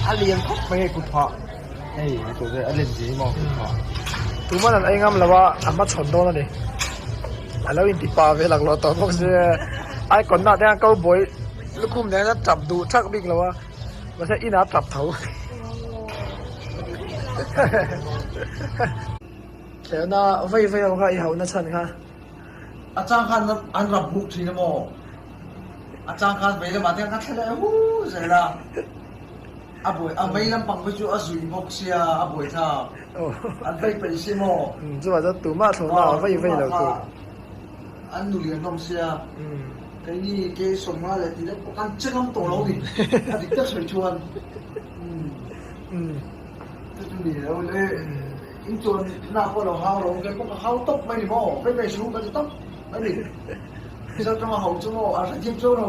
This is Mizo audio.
A lian khawp mai hei kut phah hei a len zia hi maw kut phah. Tuman an ei ngam lo a, a hmachhawn dawn a ni. A lo inti pa ve laklawh tawh bawk sia. Icon nah te hian cowboy lukhum nen a tap duh thak bik lo a, mahse inah a tap tho. Thlehna vei vei ho kha i hauhna chhan kha. A chang khan an rap buk thin a maw? A chang khan vei lamah te khan ka thle leh hu zel a. A buai a vei lampang phei chu a zui bawk sia a buai thlak. An vei peih si maw? Chuvah chuan tumah thlawhna a vei vei lo tur. An nu lian hlawm sia. Keini ke sawmnga leh tih lek pawh kan che ngam tawh lo ni. A dik tak sawi chuan. Chu chu ni lo le. In chuan na pawh lo hau lo kei pawh ka hau tawp mai ni maw? Vei vei su ka ti tawp mai ni. Mizo tawng a hau chu maw a hrethiam chuang lo.